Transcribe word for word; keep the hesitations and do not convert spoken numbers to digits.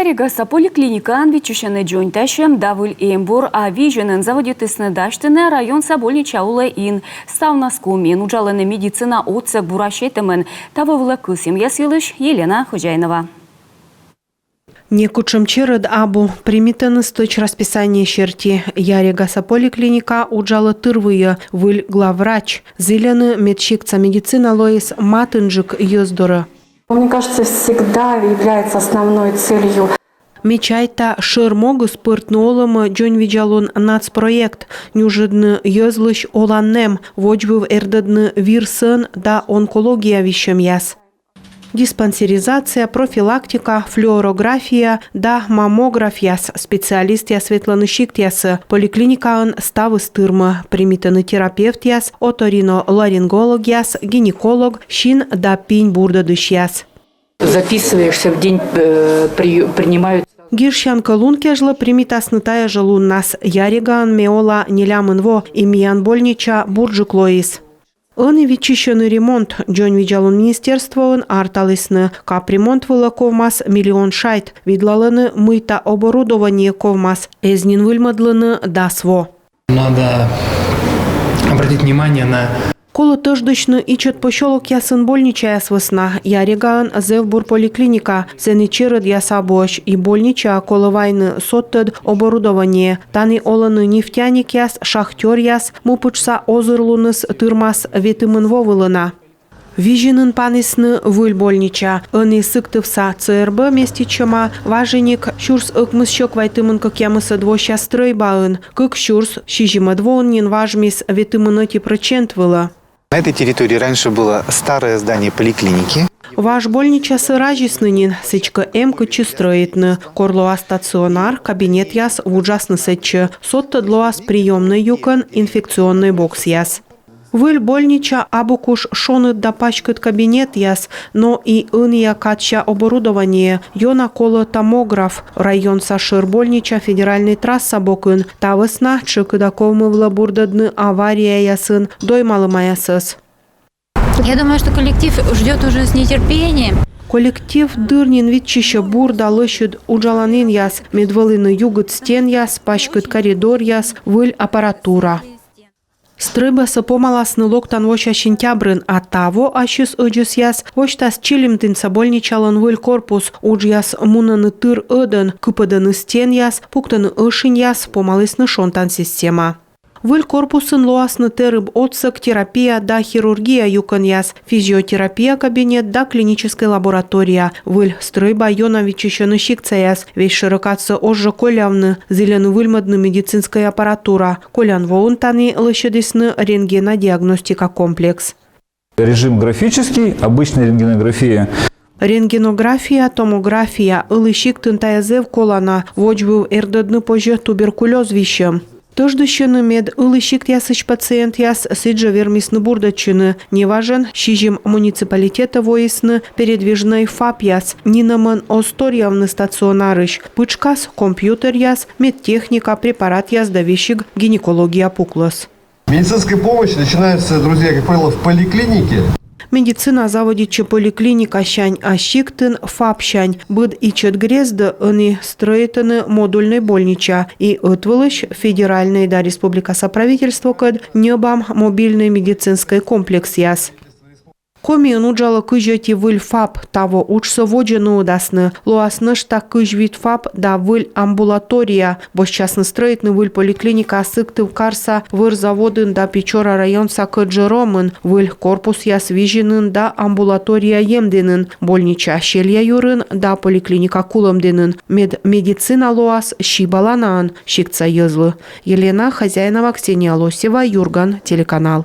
Ярегаса поликлиникаын виччысьӧны дзоньтасьӧм да выль эмбур, а Визинын заводитісны дасьтыны районса больнича улӧ ин. Ставнас Комиын уджалӧны медицина отсӧг бура сетӧмӧн. Таво вылӧ кӧсйӧмъяс йылысь Елена Хозяинова. Некутшӧм черӧд абу, примитӧны стӧч расписание серти. Ярегаса поликлиника уджалӧ тырвыйӧ, выль главврач. Зільӧны, мед сиктса медицина лоис матынджык йӧз дорӧ. Мне кажется, всегда является основной целью. Ме чайта, шӧр могыс пӧртны олӧмӧ дзоньвидзалун нацпроект, нюжӧдны йӧзлысь олан нэм, водзвыв эрдӧдны вирсӧн да онкология висьӧмъяс. Диспансеризация, профилактика, флюорография да маммографъяс. Специалистъяс ветлӧны сиктъясӧ. Поликлиникаын ставыс тырмӧ. Примитӧны терапевтъяс, оториноларингологъяс, гинеколог, син да пинь бурдӧдысьяс. Записываешься в день, э, прию-, принимают. Гижсян кӧ лун кежлӧ, примитасны тайӧ жӧ луннас. Ярегаын ме ола нелямын во, и миян больнича бурджык лоис. Ӧні виччысьӧны ремонт. Дзоньвидзалун министерствоын арталісны, капремонт вылӧ ковмас миллион шайт. Видлалӧны, мыйта оборудование ковмас. Эз нин выльмӧдлыны дас во. Надо обратить внимание на. Колӧ тӧждысьны ичӧт посёлокъясын больничаяс вӧсна. Ярегаын зэв бур поликлиника, сэні черӧдъяс абуӧсь, и больничаӧ колӧ вайны содтӧд оборудование. Тані олӧны нефтяникъяс, шахтёръяс, мупытшса озырлуныс тырмас ветымын во вылӧ на. Визинын панісны выль больнича. Ӧні Сыктывса ЦРБ меститчӧма, важиник сюрс ӧкмыссё квайтымын кӧкъямысӧд вося стрӧйбаын, кык сюрс сизимӧд воын нин важмис ветымын ӧти прӧчент вылӧ. На этой территории раньше было старое здание поликлиники. Важ больничасӧ разисны нин, сідзкӧ эм кытчӧ стрӧитны. Кор лоас стационар, кабинетъяс вуджасны сэтчӧ. Содтӧд лоас приёмнӧй юкӧн инфекционнӧй боксъяс. Выль больнича абу куш шоныд да паськыд кабинетъяс, но и ӧнія кадся оборудование. Ёна колӧ томограф. Районса шӧр больнича федеральнӧй трасса бокын. Та вӧсна тшӧкыда ковмывлӧ бурдӧдны аварияясын доймалӧмаясӧс. Я думаю, что коллектив ждёт уже с нетерпением. Коллектив дыр нин виччысьӧ бур да лӧсьыд уджаланінъяс, мед вӧліны югыд стенъяс, паськыд коридоръяс, выль аппаратура. Стрӧйбасӧ помаласны локтан вося сентябрын, а таво ассьыс ӧдзӧсъяс восьтас Чилимдінса больничалӧн выль корпус. Уджъяс мунӧны тыр ӧдӧн, кыпӧдӧны стенъяс, пуктӧны ӧшиньяс, помалісны шонтан система. Выль корпусын лоасны тэрыб отсӧг, терапия да хирургия юкӧнъяс, физиотерапия кабинет да клиническӧй лаборатория. Выль стрӧйба ёна виччысьӧны сиктсаяс. Весьшӧрӧ кадсӧ оз жӧ коллявны, зільӧны выльмӧдны медицинскӧй аппаратура. Колян воын тані лӧсьӧдісны рентгенодиагностика комплекс. Режим графический, обычная рентгенография. Рентгенография, томография, ылі сиктын тайӧ зэв колана, водзвыв эрдӧдны позьӧ туберкулёз висьӧм. Тӧждысьӧны, мед ылі сиктъясысь пациентъяс сідзжӧ вермисны бурдӧдчыны. Неважӧн сизим муниципалитетӧ воисны передвижнӧй ФАПъяс. Нинӧмӧн оз торъявны стационарысь. Пытшкас компьютеръяс, медтехника, препаратъяс да весиг гинекология пуклӧс. Медицинская помощь начинается, друзья, как правило, в поликлинике. Медицина заводитчӧ поликлиникасянь, а сиктын ФАПсянь. Быд ичӧт грездӧ ӧні стрӧитӧны модульнӧй больнича, и ӧтвылысь федеральнӧй да республикаса правительствокӧд ньӧбам мобильнӧй медицинскӧй комплексъяс. Комиын уджалӧ кызь ӧти выль ФАП. Таво уджсӧ водзӧ нуӧдасны. Лоас нӧшта кызь вит ФАП да выль амбулатория. Босьтчасны стрӧитны выль поликлиника Сыктывкарса вӧр заводын да Печора районса Кӧджӧромын, выль корпусъяс Визинын да амбулатория Емдінын, больнича Селья юрын да поликлиника Кулӧмдінын. Мед медицина лоас сибаланаӧн сиктса йӧзлы. Елена Хозяинова, Ксения Лосева, «Юрган» телеканал.